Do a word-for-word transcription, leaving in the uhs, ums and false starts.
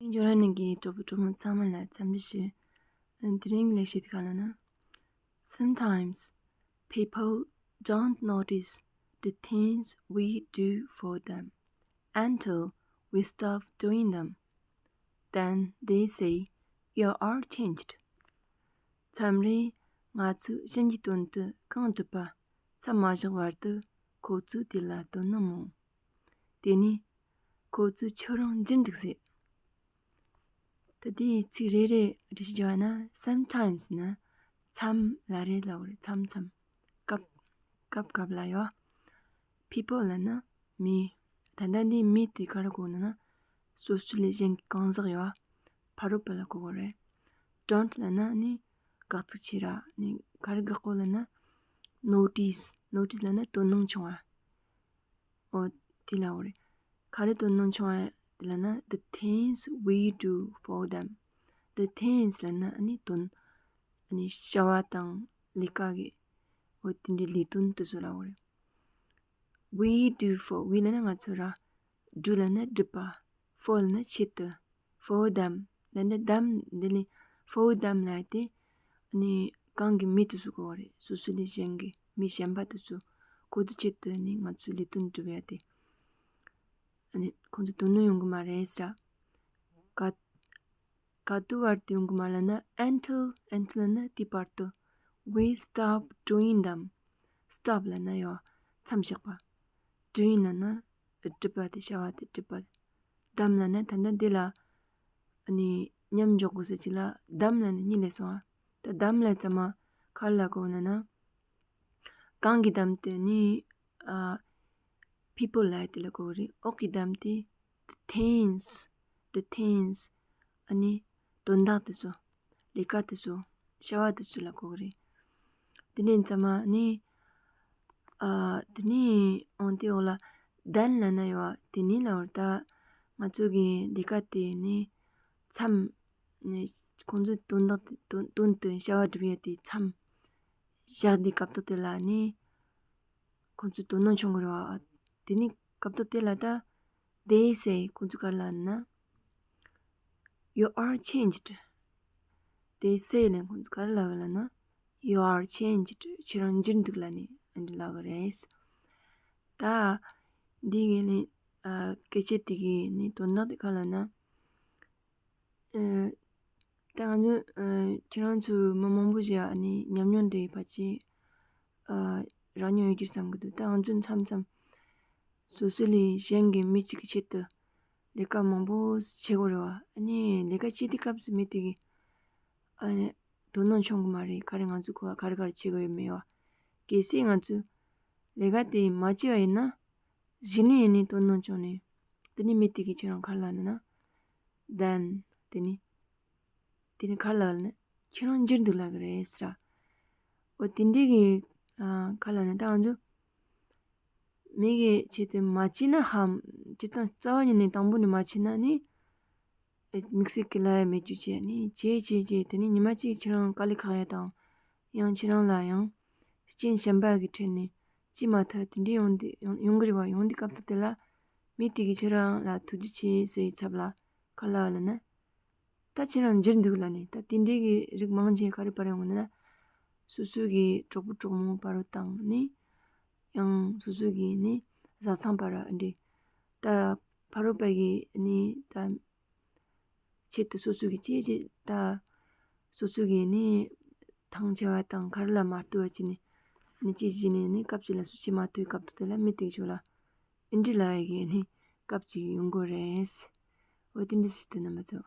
འབྱོར་ནས་ཀྱི་གྲོགས་པོ་གྲོགས་མོ་ཚང་མ་ལ་འཚམས་འདྲི་ཞུ། དེ་རིང་གི་ལེགས་བཤད་ག་ལ་ན། Sometimes people don't notice the things we do for them until we stop doing them. Then they say, "You are changed." མཚམས་རེ་ང་ཚོས་གཞན་གྱི་དོན་དུ་གང་སྒྲུབ་པ་མཚམས་མ་བཞག་བར་དུ་ཁོ་ཚོས་དེ་ལ་དོ་སྣང་མོ། དེ་ནས་ཁོ་ཚོས་ཁྱོད་རང་འགྱུར་འདུག་ཟེར། ད་དེའི་ཚིག་རེ་རེ་འགྲེལ་བཤད་བརྒྱབ་ན། Sometimes ནི་མཚམས་ལ་རེ་ལབ་རེད། མཚམས་མཚམས། སྐབས་སྐབས་སྐབས་ལ་ཡོད། People ལབ་ན་མི། ད་ལྟ་འདིའི་མི་དེ་ག་རེ་གོ་ནི་ན། སོ་སོ་ལས་གཞན་གྱི་གང་ཟག་ཡོད། ཕ་རོལ་པོ་ལ་གོ་གི་རེད། Don't ལབ་ན་ནི་དགག་ཚིག་ཆེ་ར་ནི་ག་རེ་དགག་གོ་ལབ་ན། Notice notice ལབ་ན་དོ་སྣང་བྱུང་བ། འོ་དེ་ལ་འོ་རེད། ག་རེ་དོ་སྣང་བྱུང་བ་དེ་ལ་ན། The things we do for them. The things ལབ་ན་ཨ་ནི་དོན། ཨ་ནི་བྱ་བ་དང་ལས་ཀ་གི། འོ་དེ་འདྲའི་ལས་དོན་དེ་ཚོ་ལ་འོ་རེད། We do for, we ལབ་ན་ང་ཚོ་ར། Do ལབ་ན་སྒྲུབ་པ། For ལབ་ན་ཆེད་དུ། For them ལབ་ན་them འདི་ལས། For them ལབ་དེ་ནི་གང་གི་མི་དེ་ཚོ་གོ་བ་རེད། སོ་སོ་ལས་གཞན་གྱི་མི་གཞན་པ་དེ་ཚོ་ཁོ་ཚོ་ཆེད་དུ་ནི་ང་ཚོའི་ལས་དོན་སྒྲུབ་ཡ་དེ། ཨ་ནི་ཁོ་ཚོ་དོ་སྣང་ཡོང་གི་མ་རེད་ཟེར། ག་ག་དུས་བར་དུ་ཡོང་གི་མ་ལབ་ན། Until, until ལབ་ན་དེ་བར་དུ། We stop doing them. Stop ལབ་ན་ཡོ། མཚམས་བཞག་པ། Doing ལབ་ན་སྒྲུབ་པ་དེ། བྱ་བ་དེ་སྒྲུབ་པ། Them ལབ་ན་ད་ལྟ་འདི་ལ་ཨ་ནི་མཉམ་འཇོག་དགོས་ཟེར་གྱི་ལ། Them ལབ་ན་གཉིས་ལས་སོང་ཨ། ད་them ལབ་ཙམ་མ་ག་ལ་གོ་ན་ན། གང་གི་them དེ་ནི་ཨ། People ལབ་དེ་ལ་གོ་རེད། འོག་གི་them དེ། The things, the things ཨ་ནི་དོན་དག་དེ་ཚོ། ལས་ཀ་དེ་ཚོ། བྱ་བ་དེ་ཚོ་ལ་གོ་གི་རེད། དེ་ནས་ཙམ་མ་ནི། ཨ། དེ་ནས་འོང་དེ་འོག་ལ་then ལབ་ན་ཡོ། དེ་ནས་ལབ་བར་ད་ང་ཚོ་གི་ལས་ཀ་དེ་ནི་མཚམས། ནི་ཁོང་ཚོའི་དོན་དག་དེ་དོན་དོན་དུ་བྱ་བ་སྒྲུབ་ཡ་དེ་མཚམས་བཞག་དེ་སྐབས་ཐོག་དེ་ལ་ནི། ཁོང་ཚོས་དོ་སྣང་བྱུང་གི་རེད་བ། དེ་ནི་སྐབས་ཐོག་དེ་ལ་ད། They say ཁོང་ཚོས་ག་རེ་ལབ་ན། You are changed. They say ལབ་ཁོང་ཚོས་ག་རེ་ལབ་གི་ལབ་ན། You are changed. ཁྱེད་རང་འགྱུར་འདུག་ལབ་ནི་ཨ་འདྲ་ལབ་གི་རེད། ད། འདི་གི་ནི། ཨ། སྐད་ཆ་དེ་གི་ནི་དོན་དག་དེ་ག་ལབ་ན། ཨ། ད་ང་ཚོ། ཨ། ཁྱེད་རང་ཚོ་མི་མང་པོ་ཞིག་ཨ་ནི་ཉམས་མྱོང་དེ་ཕལ་ཆེར། ཨ། རག་མྱོང་ཡོད་རྒྱུ་བསམ་གི་འདུག་ད་ང་ཚོ་མཚམས་མཚམས་སོ་སོ་ལས་གཞན་གྱི་མི་གཅིག་གི་ཆེད་དུ་ལས་ཀ་མང་པོ་བྱེད་དགོས་རེད་བ། ཨ་ནི་ལས་ཀ་བྱེད་དུས་སྐབས་སུ་མི་དེ་གི་ཨ་ནི་དོ་སྣང་བྱུང་གི་མ་རེད། ག་རེ་ང་ཚོ་གོ་བ་ག་རེ་ག་རེ་བྱེད་དགོས་ཡོད་མེད་བ། གལ་སྲིད་ང་ཚོས་ལས་ཀ་དེ་མ་བྱས་པ་ཡིན་ན། གཞི་ནས་ཡིན་ནི་དོ་སྣང་བྱུང་ནས། དེ་ནི་མི་དེ་གིས་ཁྱེད་རང་ག་རེ་ལབ་ན་ན། Then དེ་ནི། དེ་ནི་ག་རེ་ལབ་ན། ཁྱེད་རང་འགྱུར་འདུག་ལབ་གི་རེད་ཟེར། འོ་དེ་འདྲའི་གི། ཨ། ག་རེ་ལབ་ན་ད་ང་ཚོ་མི་གི་ཆེད་དུ་མ་བྱས་ན་ཧམ། སྤྱིར་བཏང་རྩ་བ་ཉིད་ནས་དང་པོ་ནས་མ་བྱས་ན་ནི། དམིགས་བསལ་གྱི་ལབ་ཡ་མེད་རྒྱུ་བྱས་ནི་བྱས་བྱས་བྱས། དེ་ནི་ཉི་མ་གཅིག་ཁྱེད་རང་དཀའ་ལས་ཁག་ཡ་དང་། ཡང་ཁྱེད་རང་ལ་ཡང་རྐྱེན་གཞན་པ་གི་འཕྲད་ནས་བྱེད་མ་ཐུབ་དེ་འདྲའི་ཡོང་དུས་ཡོང་ཡོང་གི་རེད་བ། ཡོང་དུས་སྐབས་ཐོག་དེ་ལ་མི་དེ་གིས་ཁྱེད་རང་ལ་ཐུགས་རྗེ་ཆེ་ཟེར་བའི་ཚབ་ལ་ག་རེ་ལབ་ལབ་ན། ད་ཁྱེད་རང་འགྱུར་འདུག་ལབ་ནས། ད་དེ་འདྲའི་གི་རིགས་མང་ཆེ་ག་རེ་བར་ཡོང་གི་ན། སོ་སོ་གི་གྲོགས་པོ་གྲོགས་མོ་བར་དུ་བཏང་ནས། ཡང་སོ་སོ་གི་ནི་བཟའ་ཚང་བར་འདྲ། ད་ཕ་རོལ་པ་གི་ནི་ད། ཆེད་དུ་སོ་སོ་གི་ཅི་ཅི་ད། སོ་སོ་གི་ནི་ཐང་ཆད་པ་དང་ག་རེ་ལ་མ་ལྟོས་པ་བྱས་ནས། ནི་ཅི་བྱས་ནས་ནི་སྐབས་ཅིག་ལ་སུ་ཅི་མ་ལྟོས་སྐབས་ཐོག་དེ་ལ་མི་དེ་ཚོ་ལ་ཨེ་འདྲ་ལབ་ཡ་གི་ནི་སྐབས་ཅིག་ཡོང་གི་རེད། འོ་དེ་འདྲ་ཞིག་དེ་ན་མ་ཚོ།